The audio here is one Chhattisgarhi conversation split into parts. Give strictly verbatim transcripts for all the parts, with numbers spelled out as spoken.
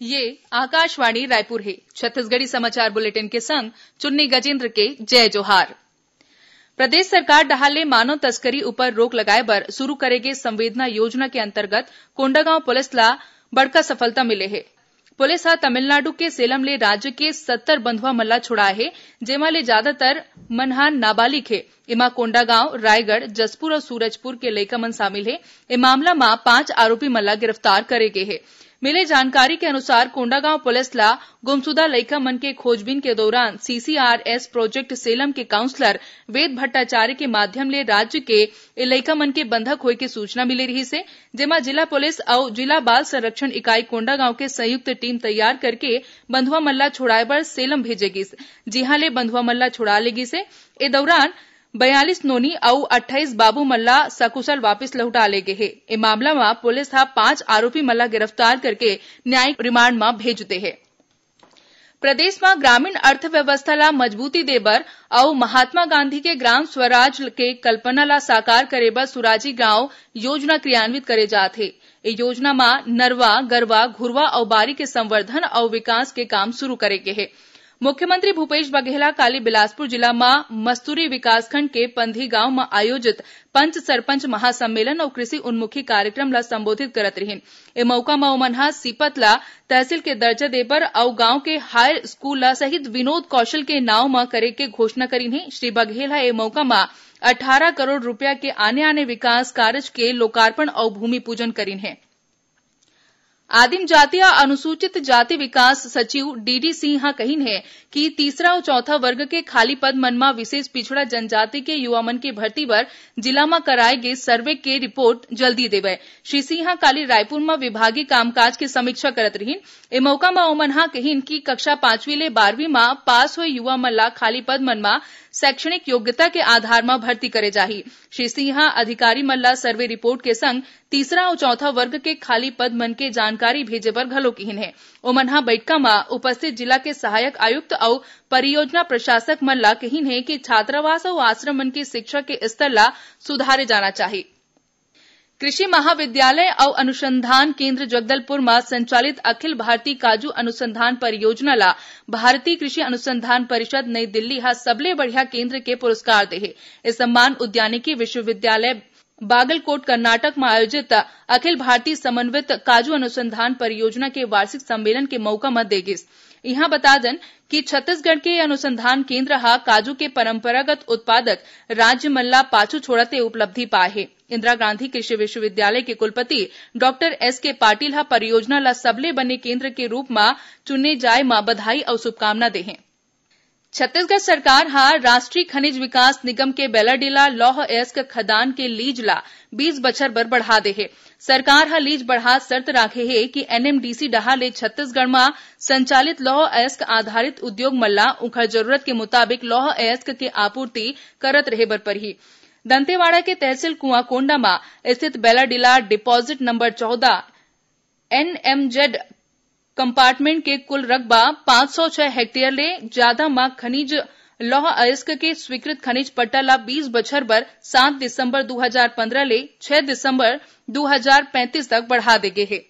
ये आकाशवाणी रायपुर हे। छत्तीसगढ़ी समाचार बुलेटिन के संग चुन्नी गजेंद्र के जय जोहार। प्रदेश सरकार डहार ले मानव तस्करी ऊपर रोक लगाए बर शुरू करे गे संवेदना योजना के अंतर्गत कोंडागांव पुलिस ला बड़का सफलता मिले हे। पुलिस ह तमिलनाडु के सेलम ले राज्य के सत्तर बंधुआ मन ला छुड़ाए हे, जेमा ले ज्यादातर मन ह नाबालिग हे। एमा कोंडागांव, रायगढ़, जशपुर अउ सूरजपुर के लइका मन शामिल हे। ए मामला म पांच आरोपी मन ला गिरफ्तार करे गे हे। मिले जानकारी के अनुसार, कोंडागांव पुलिस ला गुमशुदा लइका मन के खोजबीन के दौरान सीसीआरएस प्रोजेक्ट सेलम के काउंसलर वेद भट्टाचार्य के माध्यम ले राज्य के ए लइका मन के बंधक होए के सूचना मिले रिहिस हे, जेमा जिला पुलिस अउ जिला बाल संरक्षण इकाई कोंडागांव के संयुक्त टीम तैयार करके बंधुआ मन ला छुड़ाए बर सेलम भेजे गिस, जिहां ले बंधुआ मन ला छुड़ा ले गिस हे। ए दौरान बयालीस नोनी अउ अट्ठाईस बाबू मन ला सकुशल वापिस लहुटा ले गे हे। ए मामला म पुलिस ह पांच आरोपी मन ला गिरफ्तार करके न्यायिक रिमांड म भेज दे हे। प्रदेश म ग्रामीण अर्थव्यवस्था ला मजबूती दे बर अउ महात्मा गांधी के ग्राम स्वराज के कल्पना ला साकार करे बर सुराजी गांव योजना क्रियान्वित करे जात हे। ए योजना म नरवा, गरवा, घुरवा अउ बारी के संवर्धन अउ विकास के काम शुरू करे गे हे। मुख्यमंत्री भूपेश बघेल ह काली बिलासपुर जिला म मस्तूरी विकासखंड के पंधी गांव म आयोजित पंच सरपंच महासम्मेलन अउ कृषि उन्मुखी कार्यक्रम ला संबोधित करत रिहिन। ए मौका म ओमन ह सीपत ला तहसील के दर्जा देबर अउ गांव के हायर स्कूल ला शहीद विनोद कौशल के नाव म करे के घोषणा करिन हे। श्री बघेल ह ए मौका म अठारह करोड़ रुपया के आने-आने विकास कारज के लोकार्पण अउ भूमि पूजन करिन हे। आदिम जाति अउ अनुसूचित जाति विकास सचिव डीडी सिंह ह कहिन हे कि तीसरा अउ चौथा वर्ग के खाली पद मन म विशेष पिछड़ा जनजाति के युवा मन के भर्ती बर जिला म कराए गे सर्वे के रिपोर्ट जल्दी देवय। श्री सिंह ह काली रायपुर म विभागीय कामकाज के समीक्षा करत रिहिन। ए मौका म ओमन ह कहिन कि कक्षा पांचवी ले बारहवीं म पास होए युवा मन ला खाली पद मन म शैक्षणिक योग्यता के आधार म भर्ती करे जाही। श्री सिंह ह अधिकारी मन ला सर्वे रिपोर्ट के संग तीसरा अउ चौथा वर्ग के खाली पद मन के जानकारी भेजे बर घलो किहिन हे। ओमन ह बइठका म उपस्थित जिला के सहायक आयुक्त अउ परियोजना प्रशासक मन ला किहिन हे कि छात्रावास अउ आश्रम मन के शिक्षा के स्तर ला सुधारे जाना चाही। कृषि महाविद्यालय अउ अनुसंधान केंद्र जगदलपुर म संचालित अखिल भारतीय काजू अनुसंधान परियोजना ला भारतीय कृषि अनुसंधान परिषद नई दिल्ली ह सबले बढ़िया केंद्र के पुरस्कार दे हे। ए सम्मान उद्यानिकी विश्वविद्यालय बागलकोट, कर्नाटक म आयोजित अखिल भारतीय समन्वित काजू अनुसंधान परियोजना के वार्षिक सम्मेलन के मौका म दे गिस। इहां बता दन कि छत्तीसगढ़ के अनुसंधान केंद्र ह काजू के परंपरागत उत्पादक राज्य मन ला पाछू छोड़त ए उपलब्धि पाए हे। इंदिरा गांधी कृषि विश्वविद्यालय के कुलपति डॉक्टर एस के पाटिल ह परियोजना ला सबले बने केंद्र के रूप म चुने जाए म बधाई अउ शुभकामना दे हे। छत्तीसगढ़ सरकार ह राष्ट्रीय खनिज विकास निगम के बेलाडीला लौह अयस्क खदान के लीज ला बीस बछर बर बढ़ा दे हे। सरकार ह लीज बढ़ात शर्त राखे हे कि एनएमडीसी डहार ले छत्तीसगढ़ म संचालित लौह अयस्क आधारित उद्योग मन ला उंखर जरूरत के मुताबिक लौह अयस्क के आपूर्ति करत रहे बर परही। दंतेवाड़ा के तहसील कुआंकोंडा म स्थित बेलाडीला डिपॉजिट नंबर चौदह एनएमजेड कंपार्टमेंट के कुल रकबा पांच सौ छह हेक्टेयर ले जादा म खनिज लौह अयस्क के स्वीकृत खनिज पट्टा ला बीस बछर बर सात दिसंबर दू हजार पंद्रह ले छह दिसंबर दू हजार पैंतीस तक बढ़ा दे गे हे।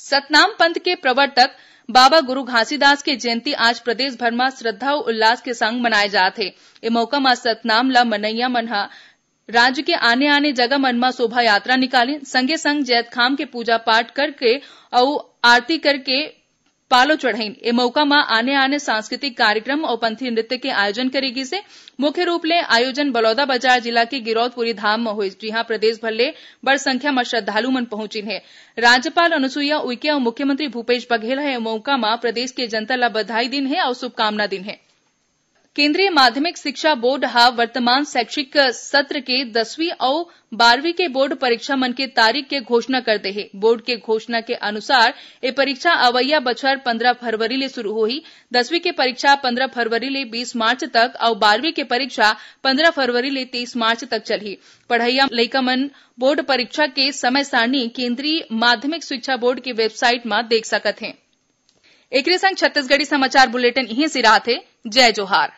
सतनाम पंथ के प्रवर्तक बाबा गुरु घासीदास के जयंती आज प्रदेश भर म श्रद्धा अउ उल्लास के संग मनाए जात हे। ए मौका म सतनाम ल मनइया मन ह राज्य के आने-आने जगह मन म शोभा यात्रा निकालिन, संगे-संग जैतखाम के पूजा पाठ करके अउ आरती करके पालो चढ़ाइन। ए मौका म आने-आने सांस्कृतिक कार्यक्रम अउ पंथी नृत्य के आयोजन करे गिस हे। मुख्य रूप ले आयोजन बलौदाबाजार जिला के गिरौदपुरी धाम म होइस, जिहां प्रदेश भर ले बड़ संख्या म श्रद्धालु मन पहुंचिन हे। राज्यपाल अनुसुईया उइके अउ मुख्यमंत्री भूपेश बघेल ह ए मौका म प्रदेश के जनता ल बधाई दिन हे अउ शुभकामना दिन हे। केंद्रीय माध्यमिक शिक्षा बोर्ड ह वर्तमान शैक्षिक सत्र के दसवीं अउ बारहवीं के बोर्ड परीक्षा मन के तारीख के घोषणा कर दे हे। बोर्ड के घोषणा के अनुसार, ए परीक्षा अवइया बछर पंद्रह फरवरी ले शुरू होही। दसवीं के परीक्षा पंद्रह फरवरी ले बीस मार्च तक अउ बारहवीं के परीक्षा पंद्रह फरवरी ले तीस मार्च तक चलही। पढ़इया लइका मन बोर्ड परीक्षा के समय सारणी केंद्रीय माध्यमिक शिक्षा बोर्ड के वेबसाइट म देख सकत हें। एकरे संग छत्तीसगढ़ी समाचार बुलेटिन इहें सिरात हे। जय जोहार।